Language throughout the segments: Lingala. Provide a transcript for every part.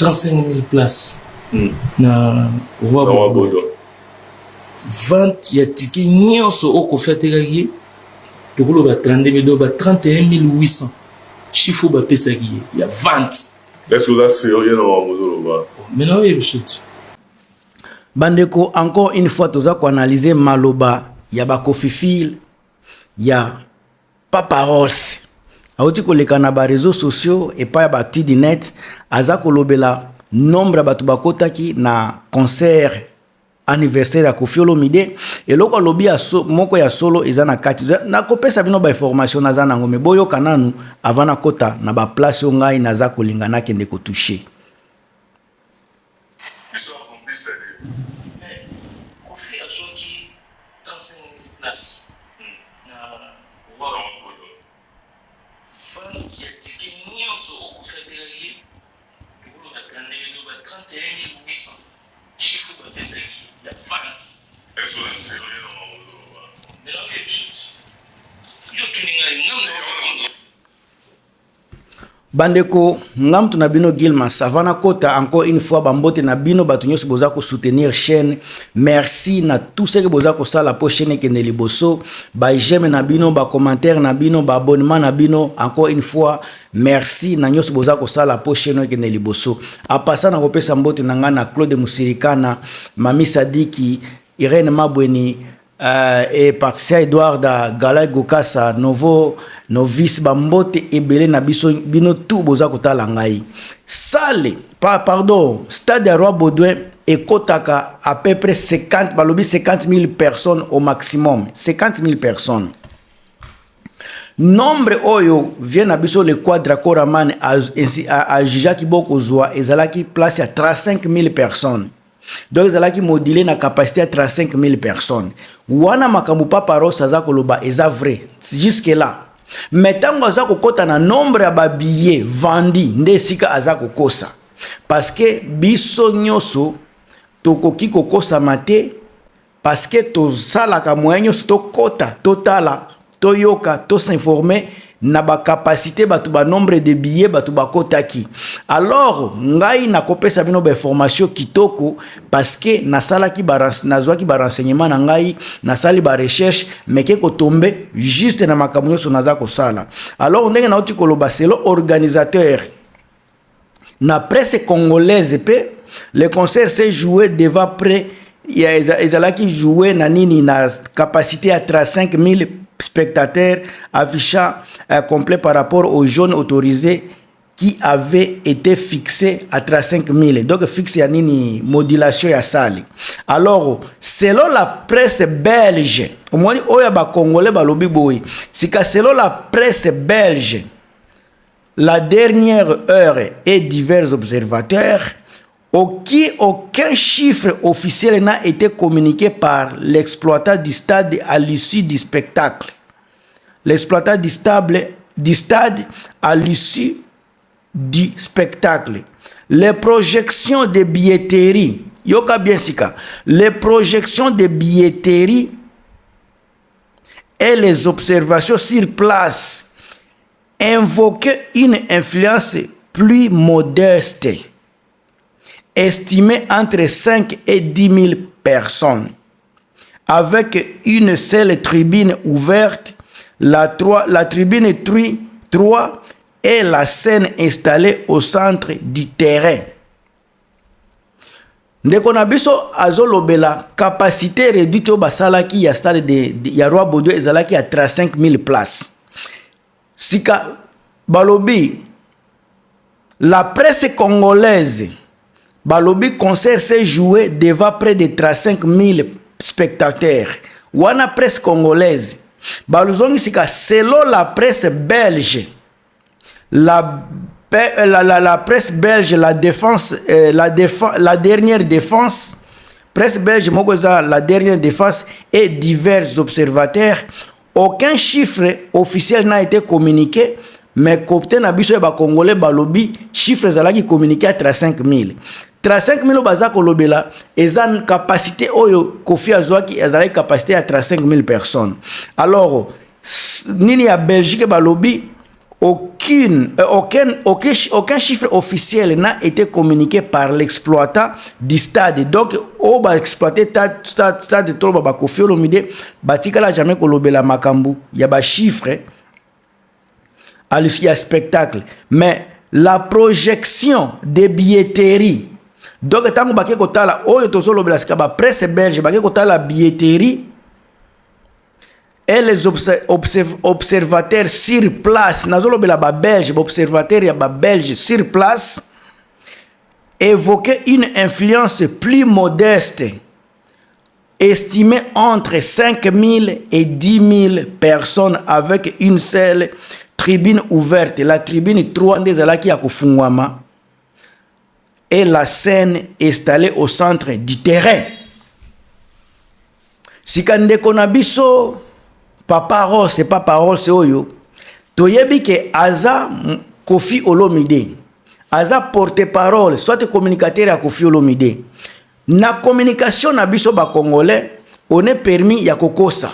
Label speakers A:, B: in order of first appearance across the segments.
A: 35 000 places na Roi Baudouin. Vente ya ticket nyonso oyo Koffi atekaki, tokoloba 32 000, donc ba 31 800 chiffre oyo bapesaki ye ya vente.
B: Est-ce que oza sérieux na makambo ozoloba?
A: Maintenant oyebi biso ti.
C: Bandeko, encore une fois toza koanalyse maloba ya bakoffiphiles ya Papa Rolls. Auti koleka na baréseaux sociaux epai ya baacti net, aza kolobela nombre ya bato bakotaki na concert anniversaire ya Koffi Olomide. Eloko alobi ya so, moko ya solo eza na kati. Nakopesa bino bainformation naza nango, me boyoka nanu avant nakota na baplace oyo ngai naza kolinga nakende kotouche.
B: Biso complice te.
A: Mais Koffi azwaki 35 000 places na Roi Baudouin. Vente ya ticket nyonso oyo Koffi atekaki ye, tokoloba 32 000, donc ba 31 800 chiffre oyo bapesaki ye ya vente.
B: Est-ce que oza sérieux na makambo ozoloba?
A: Maintenant oyebi biso ti yo tuni ngai ngambo.
C: Bandeko, nga mutu na bino Gilmas. Avant nakota, encore une fois bambote na bino bato nyonso boza kosoutenir chaîne. Merci na tout ce que boza kosala mpo chaîne ekende liboso. Baj'aime na bino, bacommentaire na bino, baabonnement na bino, encore une fois merci na nyonso boza kosala mpo chaîne oyo ekende liboso. Apasa na kopesa mbote na ngai na Claude Musirikana, Mami Sadiki, Irene Mabweni et Patricia Edouarda, Galai Gokasa, Novo Novice, bambote ebele na biso bino tout boza kotala ngai. Salle, pa, pardon, stade ya Roi Baudouin ekotaka à peu près 50, balobi 50 000 personnes au maximum, 50 000 personnes. Nombre oyo vie na biso le Quadra Koraman ajugeaki bokozwa ezalaki place ya 35 000 personnes. Donc ezalaki modulé na capacité ya 35 000 personnes. Wana makambo Papa Ross aza koloba eza vrai jusque là, mais ntango aza kokɔta na nombre ya babillet vendi, nde esika aza kokosa, parce que biso nyonso tokoki kokosama te, parce que tosalaka moyen nyonso tokɔta, totala, toyoka, tos'informe na bacapacité bato, banombre de billets bato bakotaki. Alors ngai nakopesa bino bainformation kitoko, parce que nasalaki, nazwaki barenseignement na ngai, nasali barecherche, meke kotombe juste na makambo nyonso naza kosala. Alors ndenge nauti koloba, selon organisateur na presse congolaise mpe, le concert s'est joué devant près, ezalaki joué na nini, na capacité ya 35 000 spectateurs affichant complet par rapport aux jauges autorisées qui avait été fixé à 35 000. Donc fixe ya nini, modulation ya salle. Alors selon la presse belge, omoni oyo bacongolais balobi boye sika, selon la presse belge La Dernière Heure et divers observateurs, aucun chiffre officiel n'a été communiqué par l'exploitant du stade à l'issue du spectacle. L'exploitant du stade à l'issue du spectacle. Les projections de billetterie, yoka bien sika, les projections de billetterie et les observations sur place invoquaient une affluence plus modeste, estimée entre 5 et 10 000 personnes. Avec une seule tribune ouverte, 3, la tribune 3 et la scène installée au centre du terrain. Ndeko na biso azolobela capacité réduite oyo basalaki ya stade ya Roi Baudouin, ezalaki ya 35 000 places. Sika balobi la presse congolaise balobi concert s'est joué devant près de 35 000 spectateurs. Wana presse congolaise. Balozongi sika, selon la presse belge, la presse belge la défense la Dernière Défense, presse belge moko eza La Dernière Défense et divers observateurs, aucun chiffre officiel n'a été communiqué, mais côté na biso ya bacongolais balobi chiffre ezalaki communiqué à 35 000. 35 000 oyo baza kolobela eza capacité oyo Koffi azwaki, ezalaki capacité ya 35 000 personnes. Alors nini ya Belgique balobi Aucune, euh, aucun, aucun, aucun chiffre officiel n'a été communiqué par l'exploitant du stade. Donc, oyo ba exploiter stade, stade toloba ba Koffi Olomide batikala jamais kolobela makambo ya ba chiffre ya spectacle. Mais la projection des billetteries, donc ntango bake kotala oyo tozolobela sika, ba presse belge bake kotala billetterie et les observateurs sur place, nazolobela babelge, baobservateur ya babelge sur place, évoquer une influence plus modeste, estimée entre 5 000 et 10 000 personnes, avec une seule tribune ouverte, la tribune 3 nde ezalaki ya kofungwama, et la scène installée au centre du terrain. Sika ndeko na biso Papa Rose, Papa Rose oyo toyebi ke aza Koffi Olomide, aza porte parole soit communicateur ya Koffi Olomide. Na communication na biso bacongolais, on est permis ya kokosa.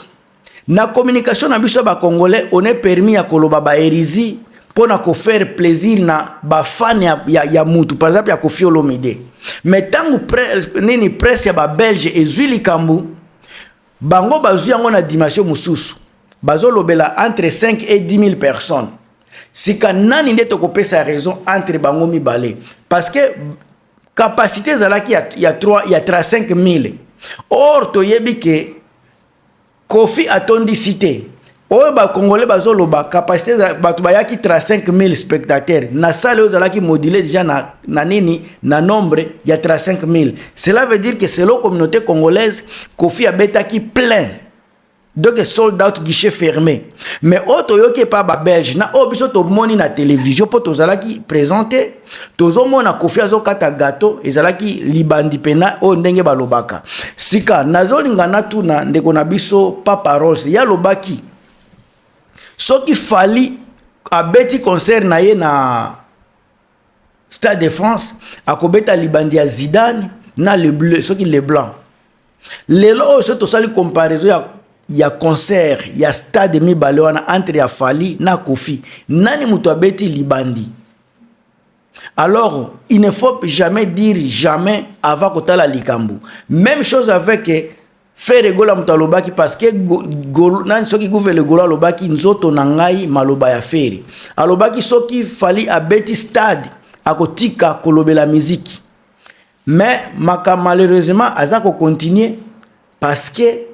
C: Na communication na biso bacongolais, on est permis ya koloba bahérésie mpo na kofaire plaisir na bafani ya mutu, par exemple ya Koffi Olomide. Mais ntango nini, presse ya babelge ezwi likambo, bango bazwi yango na dimension mosusu, bazolobela entre 5 et 10 000 personnes. Sika nani nde tokopesa raison entre bango mibale? Parce que capacité ezalaki ya 3, ya 35 000. Or toyebi ke Koffi atondisi te. Oyo bakongolais bazoloba capacité, bato bayaki 35 000 spectateurs na salle oyo ezalaki modulé déjà na nini, na nombre ya 35 000. Cela veut dire que selon communauté congolaise, Koffi abetaki plein, donc sold out, guichet fermé. Mais oyo toyoki epa babelge na oyo biso tomoni na télévision, mpo tozalaki présent te, tozomona Koffi azokata gâteau, ezalaki libandi mpena oyo ndenge balobaka. Sika nazolinga natuna ndeko na biso Papa Rols. Ye alobaki soki Fally abeti concert na ye na Stade de France, akobeta libandi ya Zidane na le bleu, soki le blanc. Lelo oyo soki tosali comparaison ya concert ya stade mibale wana, entre ya Fally na Koffi, nani moto abeti libandi? Alors il ne faut jamais dire jamais avant kotala likambo. Même chose avec Ferre Gola. Moto alobaki, parce que nani, soki Guvele Golo alobaki nzoto na ngai, maloba ya Ferre, alobaki soki Fally abeti stade, akotika kolobela miziki. Mais maka malheureusement aza kocontinue parce que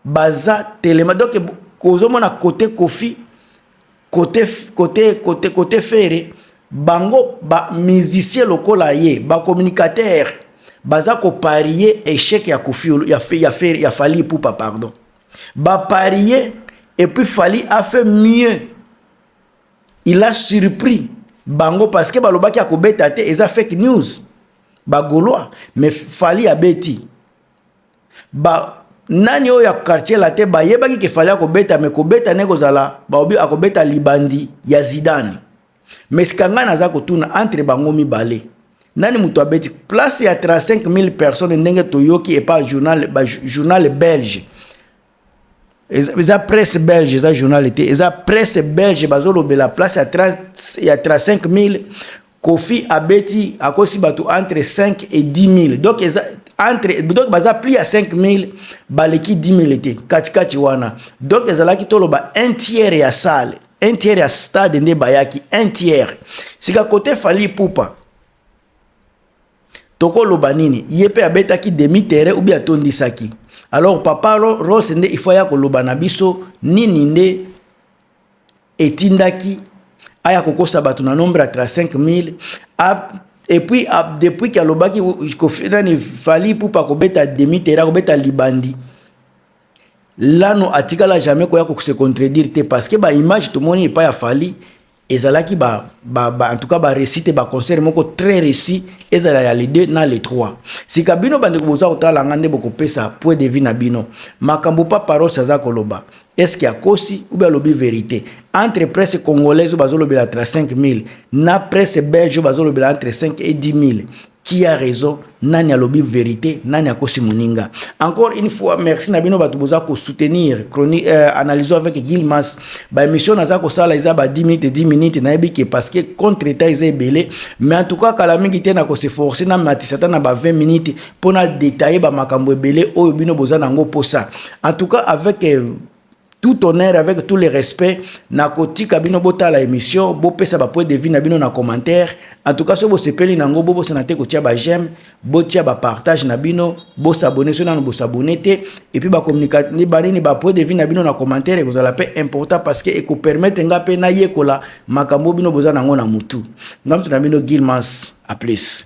C: baza telema. Donc kozomona côté Koffi, côté Ferre, bango bamusicien lokola ye, bacommunicateur baza koparier échec ya Koffi, ya Fally Ipupa, pardon, baparier. Et puis Fally a fait mieux, il a surpris bango, parce que balobaki akobeta te, eza fake news, bagaulois. Mais Fally abeti. Ba nani oyo ya Quartier Latin bayebaki ke Fally akobeta, mais kobeta nde kozala baobi akobeta libandi ya Zidane. Mais sika ngai naza kotuna, entre bango mibale, nani moto abeti place ya 35 000 personnes ndenge toyoki epa journal, ba journal belge? Eza presse belge, eza journal te, eza presse belge. Bazolobela place ya 35 000, Koffi abeti, akosi bato entre 5 et 10 000. Donc eza entre, donc baza plus ya 5 000, baleki 10 000 te, katikati wana. Donc ezalaki toloba un tiers ya salle, un tiers ya stade nde bayaki, un tiers. Sika côté Fally Ipupa, tokoloba nini? Ye mpe abetaki demi terrain ou bien atondisaki? Alors Papa Rols nde ifo aya koloba na biso nini nde etindaki aya kokosa bato na nombre ya 35 000. Et puis depuis ke alobaki nani, Fally Ipupa akobeta demi terrain, akobeta libandi, lano atikala jamais koya kose contredire te, parce que baimage tomoni epai ya Fally ezalaki ba, en tout cas baréussite, baconcert moko très réussi, ezala ya le 2 na le 3. Sika bino bandeko boza kotala nga nde bokopesa point de vue na bino. Makambo Papa Rols aza koloba, est ce que akosi ou bien alobi vérité? Entre presse congolaise oyo bazolobela 35 000 na presse belge oyo bazolobela entre 5 et 10 000. Qui a raison? Nani alobi vérité? Nani akosi moninga? Encore une fois, merci na bino bato boza kosoutenir chronique Analysons avec Gilmas. Baémission naza kosala eza ba 10 minutes, 10 minutes. Nayebi ke parce que contretemps eza ebele, mais en tout cas kala mingi te na kos'efforcer na matisa ata na ba 20 minutes mpona détailler bamakambo ebele oyo bino boza nango posa. En tout cas, avec tout honneur, avec tout le respect, nakotika bino botala émission, bopesa bapoint de vue na bino na commentaire. En tout cas, soki bosepeli nango, bobosana te kotia baj'aime, botia bapartage na bino, bos'abonner soki nano bos'abonner te. Et puis bacommunica banini, bapoint de vue na bino na commentaire ekozala mpe important parce que ekopermettre nga mpe nayekola makambo bino boza nango na mutu. Nga mutu na bino Gilmas, à plus.